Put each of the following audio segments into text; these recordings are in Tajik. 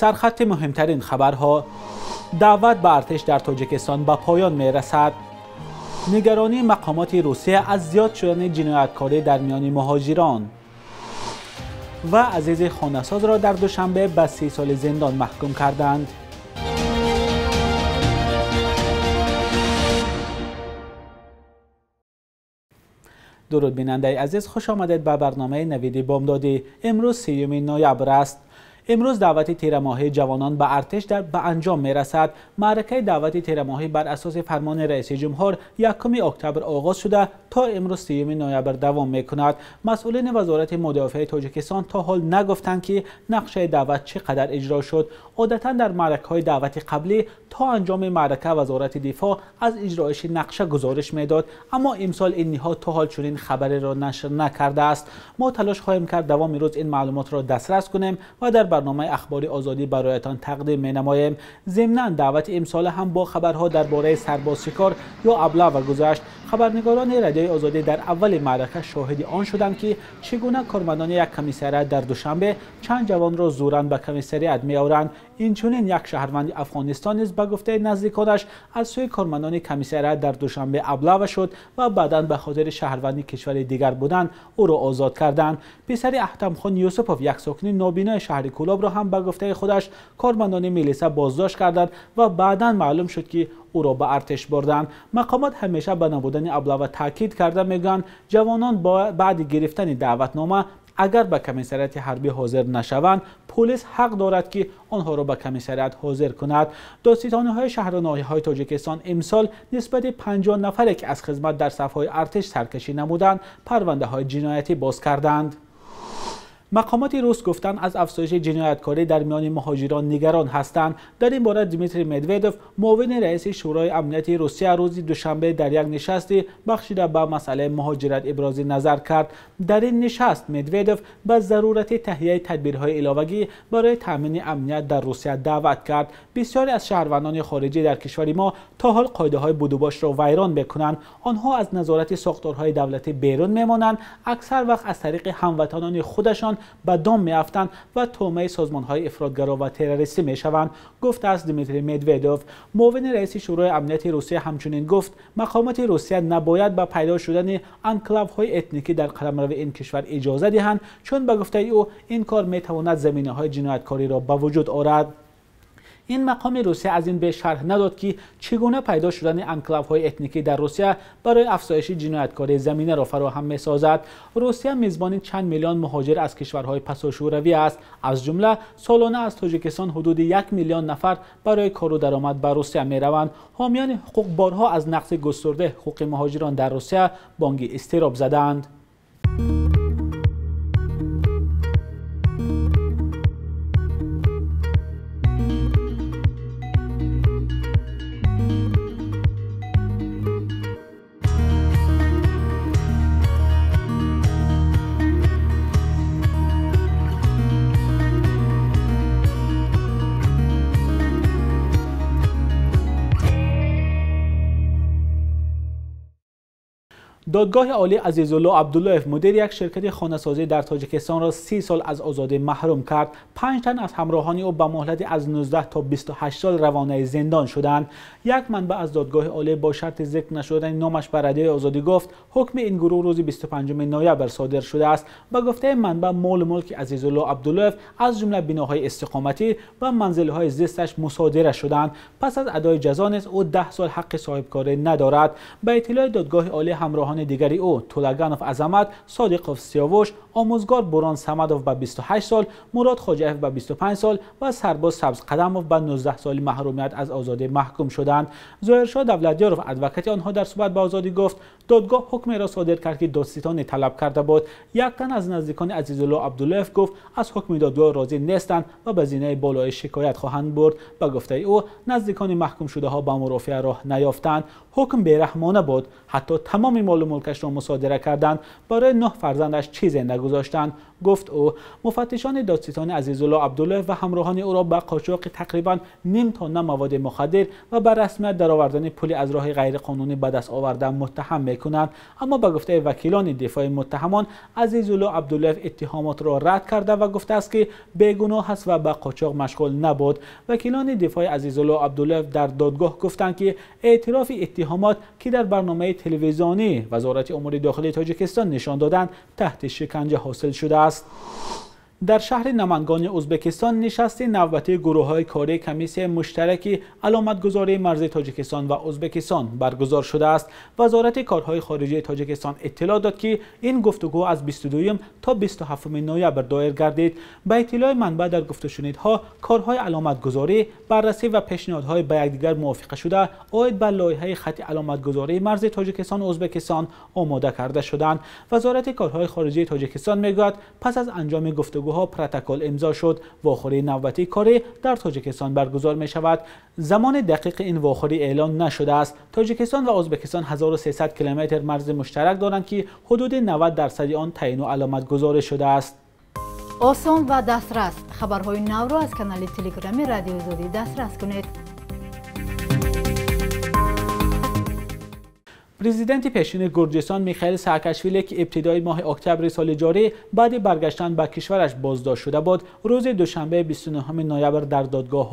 Сархати муҳимтарин хабарҳо: даъват ба артиш дар Тоҷикистон ба поён мерасад. Нигаронии мақомоти Русия аз зиёд шудани ҷинояткорӣ дар миёни муҳоҷирон. Ва Азизи хонасозро дар Душанбе ба 30 соли зиндон маҳкум карданд. Дуруд бинандаи азиз, хуш омадед ба барномаи Навиди Бомдодӣ. Имрӯз 30 ноябр аст. Имрӯз даъвати тирамоҳии ҷавонон ба артиш ба анҷом мерасад. Маъракаи даъвати тирамоҳӣ бар асоси фармони раиси ҷумҳур 1 октябр оғоз шуда то имрӯз 30 ноябр давом мекунад. Масъулини Вазорати мудофиаи Тоҷикистон то ҳол нагуфтанд, ки нақшаи даъват чӣ қадар иҷро шуд. Одатан дар маъракаҳои даъвати қаблӣ то анҷоми маърака Вазорати дифоъ аз иҷроиши нақша гузориш медод, аммо имсол ин ниҳод то ҳол чунин хабареро нашр накардааст. Мо талош хоҳем кард давоми рӯз ин маълумотро дастрас кунем ва дар барномаи Ахбори Озодӣ бароятон тақдим менамоем. Зимнан даъвати имсола ҳам бо хабарҳо дар бораи сарбозшикор ё аблава гузашт. Хабарнигорони Радиои Озодӣ дар аввали маърака шоҳиди он шуданд, ки чӣ гуна кормандони як комиссариат дар Душанбе чанд ҷавонро зӯран ба комиссариат меоранд. Инчунин як шаҳрванди Афғонистон низ ба гуфтаи наздиконаш аз сӯи кормандони комиссариат дар Душанбе аблава шуд ва баъдан ба хотири шаҳрванди кишвари дигар будан ӯро озод карданд. Писари Аҳтамхон Юсупов, як сокини нобинои шаҳри Кӯлобро ҳам ба гуфтаи худаш кормандони милиса боздошт карданд ва баъдан маълум шуд, ки ӯро ба артиш бурданд. Мақомот ҳамеша ба набудани аблава таъкид карда мегӯянд, ҷавонон баъди гирифтани даъватнома агар ба комиссариати ҳарбӣ ҳозир нашаванд, полис ҳақ дорад, ки онҳоро ба комиссариат ҳозир кунад. Додситониҳои шаҳру ноҳияҳои Тоҷикистон имсол нисбати 50 нафаре, ки аз хизмат дар сафҳои артиш саркашӣ намуданд, парвандаҳои ҷиноятӣ боз карданд. Мақомоти рус гуфтанд, аз афзоиши ҷинояткорӣ дар миёни муҳоҷирон нигарон ҳастанд. Дар ин бора Дмитрий Медведев, муовини раиси Шӯрои амнияти Русия, рӯзи душанбе дар як нишасти бахшида ба масъалаи муҳоҷират ибрози назар кард. Дар ин нишаст Медведев ба зарурати таҳияи тадбирҳои иловагӣ барои таъмини амният дар Русия даъват кард. Бисёре аз шаҳрвандони хориҷӣ дар кишвари мо то ҳол қоидаҳои будубошро вайрон мекунанд. Онҳо аз назорати сохторҳои давлатӣ берун мемонанд, аксар вақт аз тариқи ҳамватанони худашон ба дом меафтанд ва тӯъмаи созмонҳои ифротгаро ва террористӣ мешаванд, гуфтааст Дмитрий Медведев. Муовини раиси Шӯрои амнияти Русия ҳамчунин гуфт, мақомоти Русия набояд ба пайдо шудани анклавҳои этникӣ дар қаламрави ин кишвар иҷоза диҳанд, чун ба гуфтаи ӯ ин кор метавонад заминаҳои ҷинояткориро ба вуҷуд орад. Ин мақоми Русия аз ин беш шарҳ надод, ки чӣ гуна пайдо шудани анклавҳои этникӣ дар Русия барои афзоиши ҷинояткорӣ заминаро фароҳам месозад. Русия мизбони чанд миллион муҳоҷир аз кишварҳои пасошӯравӣ аст. Аз ҷумла солона аз Тоҷикистон ҳудуди 1 миллион нафар барои кору даромад ба Русия мераванд. Ҳомиёни ҳуқуқ борҳо аз нақси густурдаи ҳуқуқи муҳоҷирон дар Русия бонги изтироб задаанд. Додгоҳи олӣ Азизулло Абдуллоев, мудири як ширкати хонасозӣ дар Тоҷикистонро 30 сол аз озодӣ маҳрум кард. 5 тан аз ҳамроҳони ӯ ба муҳлати аз 19 то 28 сол равонаи зиндон шуданд. Як манбаъ аз додгоҳи олӣ бо шарти зикр нашудани номаш ба Радиои Озодӣ гуфт, ҳукми ин гурӯҳ рӯзи 25 ноябр содир шудааст. Ба гуфтаи манбаъ, молу мулки Азизулло Абдуллоев аз ҷумла биноҳои истиқоматӣ ва манзилҳои зисташ мусодира шуданд. Пас аз адои ҷазо низ ӯ 10 сол ҳаққи соҳибкорӣ надорад. Ба иттилои додгоҳи олӣ, ҳамроҳони дигари ӯ Тулаганов Азамат, Содиқов Сиёвуш, омӯзгор Бурон Самадов ба 28 сол, Мурод Хоҷаев ба 25 сол ва сарбоз Сабзқадамов ба 19 соли маҳрумият аз озодӣ маҳкум шуданд. Зоҳиршоҳ Давлатёров, адвокати онҳо, дар суҳбат ба Озодӣ гуфт, додгоҳ ҳукмеро содир кард, ки додситонӣ талаб карда буд. Як тан аз наздикони Азизулло Абдуллоев гуфт, аз ҳукми додгоҳ розӣ нестанд ва ба зинаи болои шикоят хоҳанд бурд. Ба гуфтаи ӯ, наздикони маҳкумшудаҳо ба мурофиа роҳ наёфтанд. Ҳукм бераҳмона буд, ҳатто тамоми молу мулкашро мусодира карданд, барои 9 фарзандаш чизе нагузоштанд, гуфт ӯ. Муфаттишони додситони Азизулло Абдуллоев ва ҳамроҳони ӯро ба қочоқи тақрибан ним тонна маводи мухаддир ва ба расмият даровардани пули аз роҳи ғайриқонунӣ ба даст овардан муттаҳам мекунанд. Аммо ба гуфтаи вакилони дифои муттаҳамон, Азизулло Абдуллоев иттиҳомотро рад карда ва гуфтааст, ки бегуноҳ аст ва ба қочоқ машғул набуд. Вакилони дифои Азизулло Абдуллоев дар додгоҳ гуфтанд, ки эътирофи иттиҳомот, ки дар барномаи телевизионии Вазорати умури дохилии Тоҷикистон нишон доданд, таҳти шиканҷа ҳосил шудааст. Дар шаҳри Намангони Ӯзбекистон нишасти навбатии гурӯҳҳои кории комиссияи муштараки аломатгузории марзи Тоҷикистон ва Ӯзбекистон баргузор шудааст. Вазорати корҳои хориҷии Тоҷикистон иттилоъ дод, ки ин гуфтугӯ аз 22 то 27 ноябр доир гардид. Ба иттилои манбаъ, дар гуфтушунидҳо корҳои аломатгузорӣ, баррасӣ ва пешниҳодҳои ба якдигар мувофиқа шуда оид ба лоиҳаи хати аломатгузории марзи Тоҷикистон ва Ӯзбекистон омода карда шуданд. Вазорати корҳои хориҷии Тоҷикистон мегӯяд, пас аз анҷоми гуфтугӯҳо протокол имзо шуд. Вохӯрии навбатии корӣ дар Тоҷикистон баргузор мешавад. Замони дақиқи ин вохӯрӣ эълон нашудааст. Тоҷикистон ва Ӯзбекистон 1300 километр марзи муштарак доранд, ки ҳудуди 90% он таъин ва аломатгузорӣ шудааст. Осон ва дастрас хабарҳои навро аз канали Телеграми Радиои Озодӣ дастрас кунед. Президенти пешини Гурҷистон Михаил Саакашвили, ки ибтидои моҳи октябри соли ҷорӣ баъди баргаштан ба кишвараш боздошт шуда буд, рӯзи душанбе 29 ноябр дар додгоҳ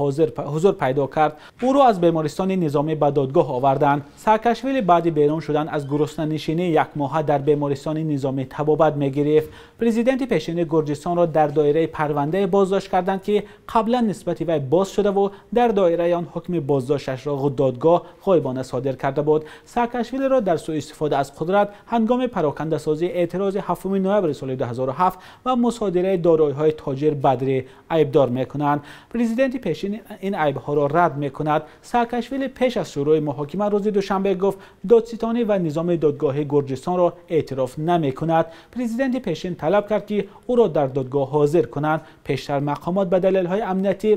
ҳузур пайдо кард. Ӯро аз бемористони низомӣ ба додгоҳ оварданд. Саакашвили баъди берун шудан аз гуруснанишинии якмоҳа дар бемористони низомӣ табобат мегирифт. Президенти пешини Гурҷистонро дар доираи парвандае боздошт карданд, ки қаблан нисбати вай боз шудаву дар доираи он ҳукми боздошташро додгоҳ ғоибона содир карда буд. Саакашвилиро дар суистифода аз қудрат ҳангоми парокандасозии эътирози 7 ноябри соли 2007 ва мусодираи дороиҳои тоҷир Бадрӣ айбдор мекунанд. Президенти пешин ин айбҳоро рад мекунад. Саакашвили пеш аз шурӯи муҳокима рӯзи душанбе гуфт, додситонӣ ва низоми додгоҳии Гурҷистонро эътироф намекунад. Президенти пешин талаб кард, ки ӯро дар додгоҳ ҳозир кунанд. Пештар мақомот ба далелҳои амниятӣ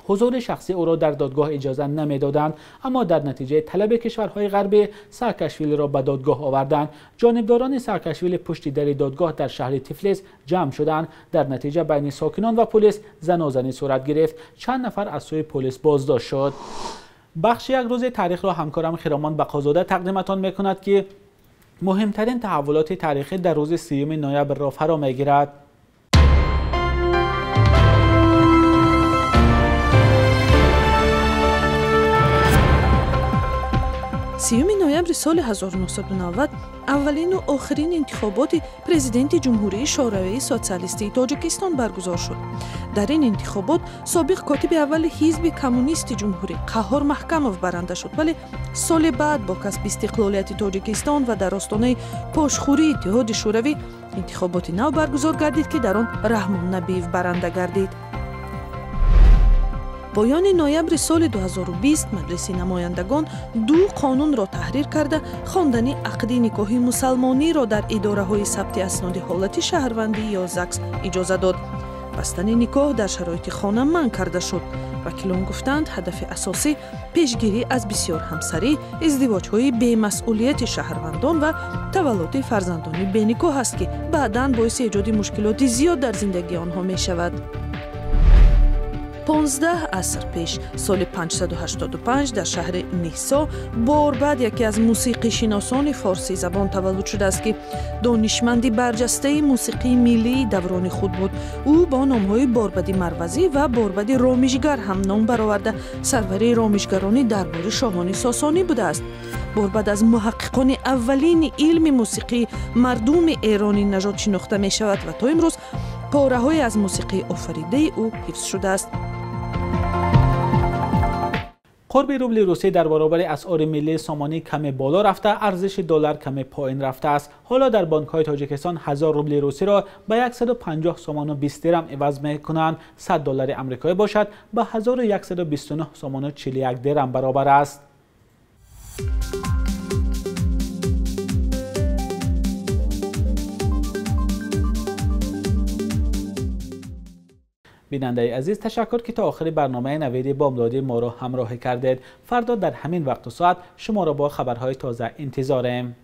ҳузури шахсии ӯро дар додгоҳ иҷоза намедоданд, аммо дар натиҷаи талаби кишварҳои ғарбӣ Саакашвилиро ба додгоҳ оварданд. Ҷонибдорони Саакашвили пушти дари додгоҳ дар шаҳри Тифлис ҷамъ шуданд. Дар натиҷа байни сокинон ва полис занозанӣ сурат гирифт. Чанд нафар аз сӯи полис боздошт шуд. Бахши як рӯзи таърихро ҳамкорам Хиромон Бақозода тақдиматон мекунад, ки муҳимтарин таҳаввулоти таърихӣ дар рӯзи 30 ноябрро фаро мегирад. 30 ноябри соли 1990 аввалину охирин интихоботи президенти Ҷумҳурии Шӯравии Социалистии Тоҷикистон баргузор шуд. Дар ин интихобот собиқ котиби аввали ҳизби коммунисти ҷумҳурӣ Қаҳҳор Маҳкамов баранда шуд, вале соли баъд бо касби истиқлолияти Тоҷикистон ва дар остонаи пошхӯрии Иттиҳоди Шӯравӣ интихоботи нав баргузор гардид, ки дар он Раҳмон Набиев баранда гардид. Поёни ноябри соли 2020 Маҷлиси намояндагон ду қонунро таҳрир карда, хондани ақди никоҳи мусалмониро дар идораҳои сабти асноди ҳолати шаҳрвандӣ ё ЗАГС иҷоза дод. Бастани никоҳ дар шароити хона манъ карда шуд. Вакилон гуфтанд, ҳадафи асосӣ пешгирӣ аз бисёрҳамсарӣ, издивоҷҳои бемасъулияти шаҳрвандон ва таваллуди фарзандони беникоҳ аст, ки баъдан боиси эҷоди мушкилоти зиёд дар зиндагии онҳо мешавад. 15 аср пеш, соли 585 дар шаҳри Нисо Борбад яке аз мусиқишиносони форсизабон таваллуд шудааст, ки донишманди барҷастаи мусиқии миллии даврони худ буд. Ӯ бо номҳои Борбади Марвазӣ ва Борбади Ромишгар ҳам ном бароварда, сарвари ромишгарони дарбори шоҳони Сосонӣ будааст. Борбад аз муҳаққиқони аввалини илми мусиқии мардуми эронӣ нажод шинохта мешавад ва то имрӯз пораҳое аз мусиқии офаридаи ӯ ҳифз шудааст. Қурби рубли русӣ дар баробари асъори миллии сомонӣ каме боло рафта, арзиши доллар каме поин рафтааст. Ҳоло дар бонкҳои Тоҷикистон 1000 рубли русиро ба 150 сомону 20 дирам иваз мекунанд. 100 доллари амрикоӣ бошад ба 1129 сомону 41 дирам баробар аст. Бинандаи азиз, ташаккур, ки то охири барномаи Навиди Бомдодӣ моро ҳамроҳӣ кардед. Фардо дар ҳамин вақту соат шуморо бо хабарҳои тоза интизорем.